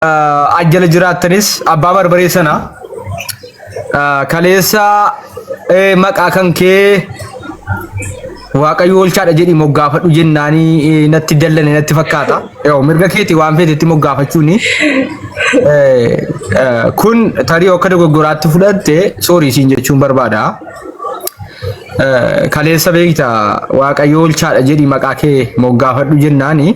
Ajjala jiraattanis abbaa barbaree sana kaleessa maqaa kan kee Waaqayyo oolchaadha jedhi moggaafadhu jennaanii natti dallane natti fakkaata. Yoo mirga keeti waan feetetti moggaafachuuni. Kun tarii akka dogoggoraatti fudhatte soorii siin jechuun barbaada. Kaleessa beekta Waaqayyo oolchaadha jedhi maqaa kee moggaafadhu jennaani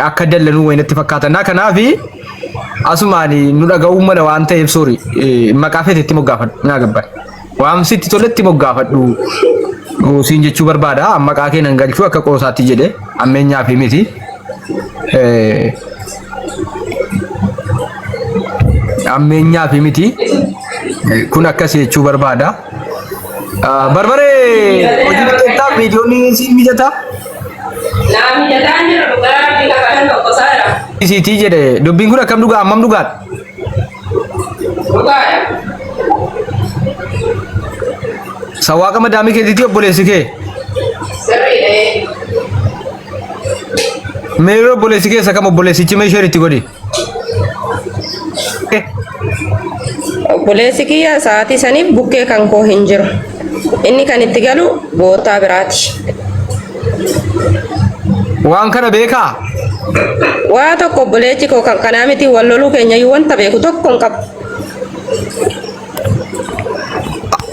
akka dallanuu wayi natti fakkaata. Naa kanaaf asumaan nu dhaga'uu mala waan ta'eef soori maqaa feetetti moggaafadhu naa gabbar. Waan sitti toletti moggaafadhu siin jechuu barbaada. Maqaa kee nan galchuu akka qoosaatti jedhe ammeenyaa fi miti. Ammeenyaa fi miti. Kun akkas jechuu barbaada. Barbaree hojii fixxeettaa viidiyoon siin mijataa? Naa mijataa hin jiru dhugaa rabbii kakatan tokko saara. Isiitii jedhe dubbiin kun akkam dhugaa ammam dhugaadha? Dhugaadha. Sawaaqa madaamii keetiitii obboleessi kee. Sirriidha. Meerri obboleessi keessa kam obboleessichi mee sheer itti godhi. Obboleessi kiyya sa'aatii saniif bukkee kan koo hin jiru. Inni kan itti galu bootaa biraati. Waan kana beekaa? Waa tokko obboleessi koo kan kanaa miti wal loluu keenyayyuu wanta beeku tokko hin qabu.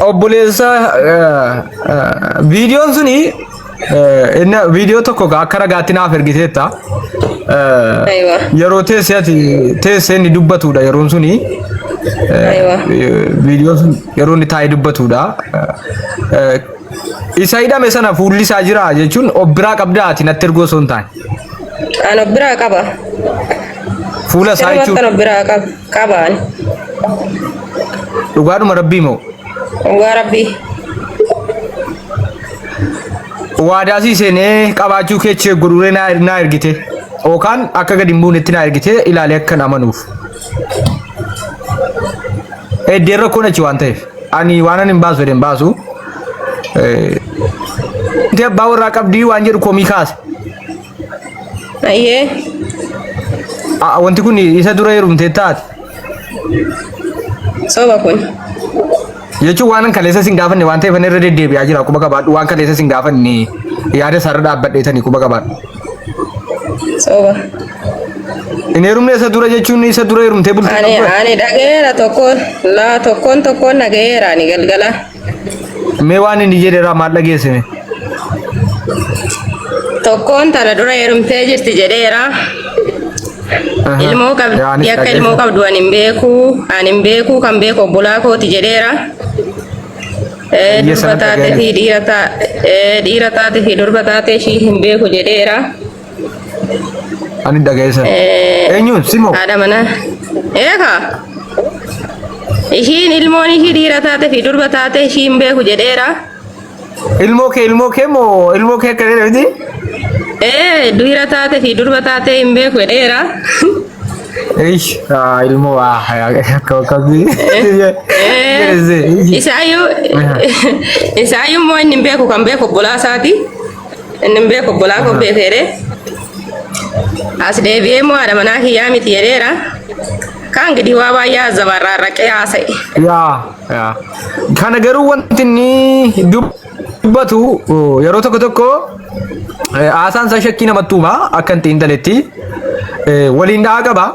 Obboleessa viidiyoon suni Inni viidiyoo tokko akka ragaatti naaf ergiteetta. Aywa. Yeroo teessee ati teessee inni dubbatudha yeroon suni. Aywa. Viidiyoon sun yeroo inni taa'ee dubbatudha. Isa hidhame sana fuulli isaa jira jechuun of biraa qabdaa ati natti ergoo osoo hin taane. An of biraa qaba. Fuula isaa Sirumatti jechuun an of biraa qaba. Qaba ani. Dhugaadhuma rabbii moo? Dhugaa rabbii. Waadaa sii seenee qabaachuu kee cheek godhuuree naa naa ergite. Yookaan akka gadi hin buunetti naa ergite ilaalee akkan amanuuf. Eddeen rakkoon achi waan ta'eef. Ani waan ani hin baasu jedhe hin baasu. Wanti abbaa warraa qabdii waan jedhu komii kaase. Ayyee. Wanti kun isa dura heerumtee taate. Soba kun. Jechuun waan kaleessa sin gaafanne waan ta'eef ani irra deddeebi'aa jira quba qabaadhu waan kaleessa sin gaafanne yaada isaarra dhaabbadheetanii quba qabaadhu. Soba. Hin heerumne isa dura jechuun isa dura heerumtee bultee Ani qabdu. ani dhaga'eera tokkoon laa tokkoon tokkoon dhaga'eera ani galgala. Mee waan inni jedhe irraa maal dhageessime? Tokkoon tana dura heerumtee jirti jedheera. Ilmoo qabdi Anis akka dhageesse. ilmoo qabdu ani hin beeku ani hin beeku kan beeku obbolaa kooti jedheera. Biyya Durba sana taate dhaga'eera. fi dhiira dhiira taate fi durba taate ishii hin beeku jedheera. Ani dhaga'eessa. Eenyuun simoo? Haadha manaa. Eegaa. Ishiin ilmoon ishii dhiira taate fi durba taate ishii hin beeku jedheera. Ilmoo kee moo ilmoo kee akka jedhe miti? Dhiira taate fi durba taate hin beeku jedheera. Ish, ilmoo akka akkasii. Isaayyuu isaayyuu immoo inni hin beeku kan beeku obbolaa isaati. Inni hin beeku obbolaa koo beeka jedhee. As deebi'ee immoo haadha manaa kiyyaa miti jedheera. Kaan gidi waa baay'ee azzabarraarraqee haasa'e. Yaa, yaa. Kana garuu wanti inni dubbatu yeroo tokko tokko haasaan isaa shakkii namatti uuma akka hin xiinxaletti waliin dha'aa qaba.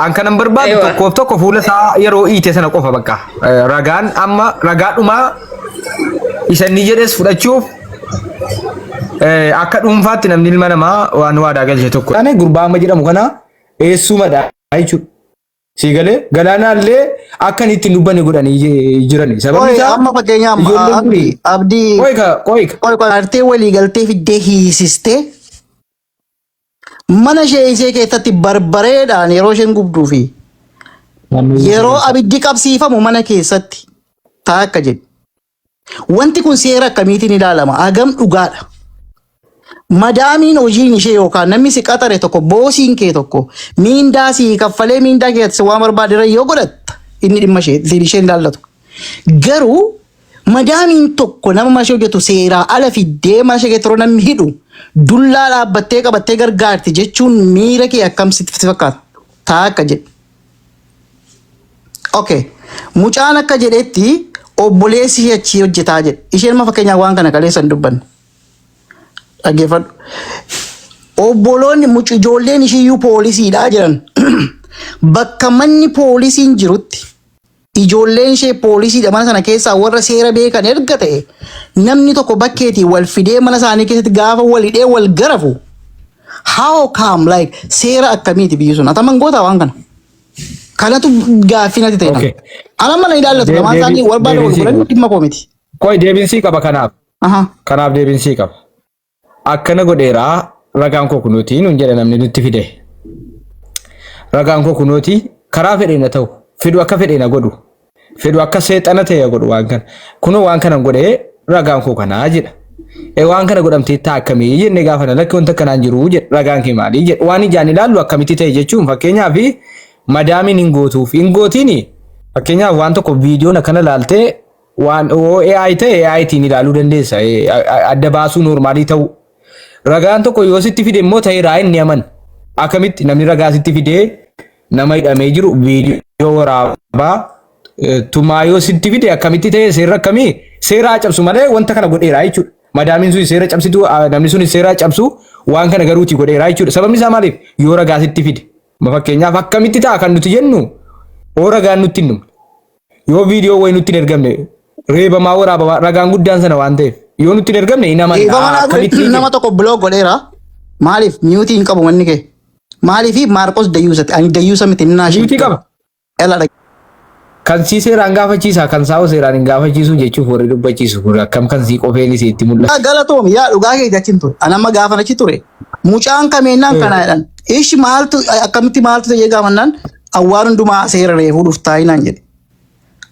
An kanan barbaadu Aywa. tokkoof tokko fuula isaa yeroo hiite sana qofa bakka. Ragaan amma ragaa dhumaa isa inni jedhes fudhachuuf Akka dhuunfaatti namni ilma namaa waan waadaa galche tokko. Taane gurbaa amma jedhamu kana eessumadha jechuudha. Sii galee galaanaallee akka inni ittiin dubbanne godhanii jirani. Sababni Qoy isaa amma fakkeenyaaf ijoolleen Abdii kuni Abdii qoy ka qoy ka. qoy qoy artee walii galtee fiddee hiisistee mana ishee ishee keessatti barbareedhaan yeroo isheen gubduu fi yeroo abiddi qabsiifamu mana keessatti ta'a akka jedhu. Wanti kun seera akkamiitiin ilaalama? Hagam dhugaadha? Madaamiin hojiin ishee yookaan namni si qaxare tokko boosiin kee tokko miindaa si kaffalee miindaa kee si waan barbaade irra yoo godhatta inni dhimma ishee isheen ilaallatu. Garuu madaamiin tokko nama mana ishee hojjetu seeraa ala fiddee mana ishee keessatti yeroo namni hidhu Dullaa dhaabbattee qabattee gargaarti jechuun miira kee akkam sitti fakkaata? Taa akka jedhe. Okay. Mucaan akka jedhetti obboleessi ishee achii hojjetaa jedhe. Isheen ma fakkeenyaaf waan kana kaleessa hin dubbanne. Dhaggeeffadhu. Obboloonni mucu ijoolleen ishiiyyuu poolisiidha jedhan. Bakka manni poolisiin jirutti ijoolleen ishee poolisiidha, mana sana keessaa warra seera beekan erga ta'e, namni tokko bakkeetii wal fidee mana isaanii keessatti gaafa wal hidhee wal garafu, how come? Like, seera akkamiiti biyyi sun? Ataman goota waan kana. Kanatu gaaffii natti ta'e. Ana mana ilaallatu lamaan isaanii wal baala wal Deebiin godhan qaba. dhimma koo miti. Qoy, deebiinsii qaba kanaaf. Kanaaf deebiinsii qaba. Akkana godheeraa, ragaan koo kunuuti nuun jedhe namni nutti fide. Ragaan koo kunuuti, karaa fedheen haa ta'u, fedhu akka fedheen haa godhu, fedhu akka seexana ta'e haa godhu, waan kana. Kunoo waan kana godhee, ragaan koo kanaa jedha. E, waan kana godhamtee taa akkamii jennee gaafa na lakki wanta akkanaan jiru jedhe, ragaan kee maalii jedhe. Waan ijaan ilaallu akkamitti ta'e jechuun, fakkeenyaaf madaamiin hin gootuuf hin gootiin, fakkeenyaaf waan tokko viidiyoon akkana ilaaltee waan oo AI ta'e AI tiin ilaaluu dandeessa, adda baasuu normalii ta'u. Ragaan tokko yoo sitti fide immoo ta'eeraa inni aman. Akkamitti namni ragaa sitti fidee nama hidhamee jiru viidiyoo waraabaa tumaa yoo sitti fide, akkamitti ta'e? Seerri akkamii? Seera cabsu malee wanta kana godheeraa jechuudha. Madaamiin sun seera cabsitu, namni sun seera cabsu, waan kana garuuti godheeraa jechuudha. Sababni isaa maaliif? Yoo ragaa sitti fide. Fakkeenyaaf akkamitti ta'a kan nuti jennu, yoo ragaan nutti hin dhumne. Yoo viidiyoo wayii nutti hin ergamne, reebamaa waraabamaa, ragaan guddaan sana waan ta'eef yoo nutti hin ergamne hin amanna. Dhiifama naa godhe. Akkamitti? Nama tokko block godheera. Maaliif mute hin qabu manni kee? Maaliif Maarqos dayyuusati? Ani dayyuusa miti innaa Mute qaba. Ela. Kan sii seeraan gaafachiisa, kan saa'u seeraan hin gaafachiisu jechuuf warri dubbachiisu kun akkam kan sii qofeenis itti mul'ata. Galatoom, yaa dhugaa keeti, achiin ture. Ani amma gaafa achi ture. Mucaan kameennaan kana jedhan. Ishi maaltu, akkamitti, maaltu ta'ee gaafannaan, awwaan hundumaa seera reefuu dhuftaa hinaan jedhe.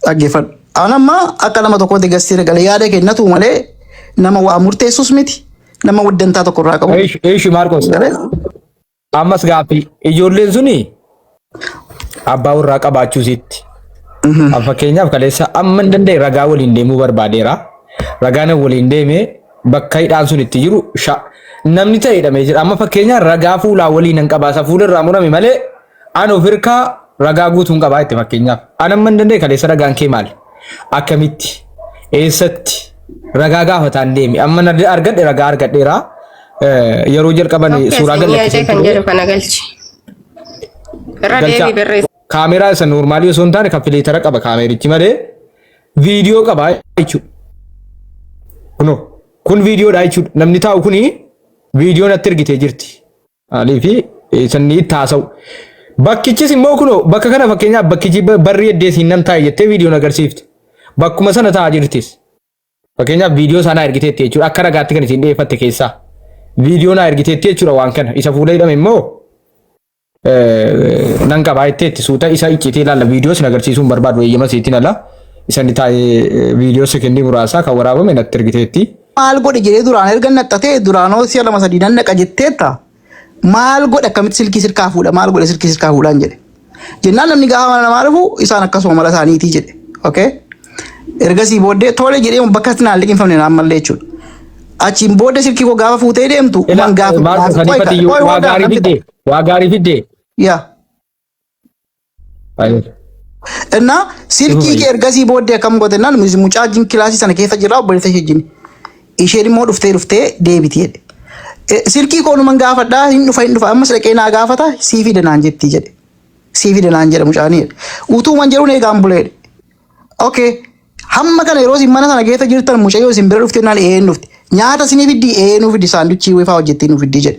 Dhaggeeffadhu. Ani amma akka nama tokkootti gastii galee yaada kennatu malee nama waa murteessus miti. Nama waddantaa tokko irraa qabu. Eeshi Maarqos. Galee? Ammas gaaffii, ijoolleen suni abbaa warraa qabaachuu isiitti. Fakkeenyaaf kaleessa amma hin danda'e ragaa waliin deemuu barbaadeera. Ragaan waliin deeme bakka hidhaan sun itti jiru namni ta'e hidhamee jira. Amma fakkeenyaaf ragaa fuulaa waliin hin qabaasa, fuula irraa murame malee an of hirkaa ragaa guutuun qabaa itti fakkeenyaaf. An amma hin danda'e kaleessa ragaan kee maali? Akkamitti? Eessatti? Ragaa gaafataan deeme. Amma na argadhe, ragaa argadheera. Yeroo jalqaban suuraa sanyii gad acee kan jedhu kana galchi. Irra Galchaa. deebii barreessi. Kaameraa isa normalii osoo hin taane kan filter qaba kaamerichi malee viidiyoo qaba jechuudha. Kunoo kun viidiyoodha jechuudha. Namni taa'u kuni viidiyoo natti ergitee jirti. Maalii fi sanni itti haasa'u. Bakkichis immoo kunoo bakka kana, fakkeenyaaf bakkichi barri eddeesiin nan taa'e jettee viidiyoon agarsiifte. Bakkuma sana taa'aa jirtis. Fakkeenyaaf viidiyoo isaa naa ergiteetti jechuudha. Akka ragaatti kan isin dhiyeeffatte keessaa. Viidiyoo naa ergiteetti jechuudha waan kana. Isa fuula hidhame immoo nan qabaa jetteetti, suuta isa icciitii ilaalla, viidiyoo sin agarsiisuu hin barbaadu, eeyyama siitiin ala. Isa inni taa'ee viidiyoo sekendii muraasaa kan waraabame natti ergiteetti. Maal godhe jedhee duraan erga naxxatee duraanoo si'a lama sadii nan naqa jetteetta. Maal godhe, akkamitti silkii sirkaa fuudha, maal godhe silkii sirkaa fuudhaan jedhe. Jennaan namni gaafa mana namaa dhufu isaan akkasuma mala isaaniitii jedhe. Okay? Ergasii booddee tole jedhee bakka itti naan liqinfamne naan mallee jechuudha. Achiin booddee silkii koo gaafa fuutee deemtu Ila man gaafa Maarqos Hadiifatiyyuu waa gaarii fidde, waa gaarii fidde. Yaa. እና silkii kee ergasii booddee akkam goote naan, mucaa wajjin kilaasii sana keessa jira, obboleessa ishee wajjin. Isheen immoo dhuftee dhuftee deebiti jedhe. Silkii koo numan gaafadhaa, hin dhufa, hin dhufa, ammas dhaqee naa gaafata, sii fide naan jetti jedhe. Sii fide naan jedhe mucaanii jedhe. Utuu man jedhuun eegaan bulee jedhe. Okay. Hamma kana yeroo isin mana sana keessa jirtan mucayyoo isin bira dhuftee naan een dhufte. Nyaata isinii fiddi, ee nuu fiddi, sandwichii wayifaa hojjettee nuu fiddi jedhe.